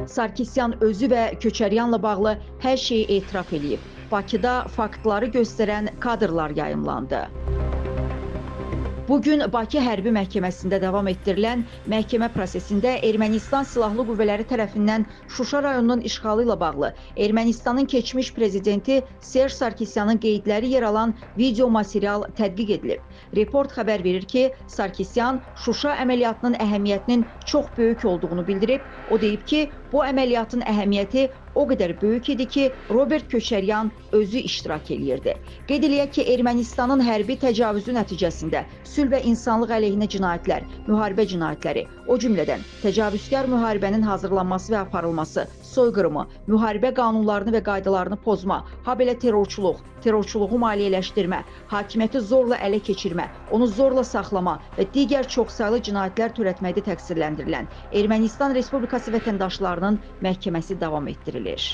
Sarkisyan özü və Köçəryanla bağlı hər şeyi etiraf eləyib. Bakıda faktları göstərən kadrlar yayımlandı. Bu gün Bakı Hərbi Məhkəməsində davam etdirilən məhkəmə prosesində Ermənistan Silahlı Qüvvələri tərəfindən Şuşa rayonunun işğalı ilə bağlı Ermənistanın keçmiş prezidenti Serj Sarkisyanın qeydləri yer alan video material tədqiq edilib. Report xəbər verir ki, Sarkisyan Şuşa əməliyyatının əhəmiyyətinin çox böyük olduğunu bildirib. O deyib ki, bu əməliyyatın əhəmiyyəti o qədər böyük idi ki, Robert Köçəryan özü iştirak eləyirdi. Qeyd eləyək ki, Ermənistanın hərbi təcavüzü nəticəsində sülh və insanlıq əleyhinə cinayətlər, müharibə cinayətləri, o cümlədən təcavüzkar müharibənin hazırlanması və aparılması, soyqırımı, müharibə qanunlarını və qaydalarını pozma, habelə terrorçuluq, terrorçuluğu maliyyələşdirmə, hakimiyyəti zorla ələ keçirmə, onu zorla saxlama və digər çoxsaylı cinayətlər törətməkdə təqsirləndirilən Ermənistan Respublikası vətəndaşlarının məhkəməsi davam etdirilir.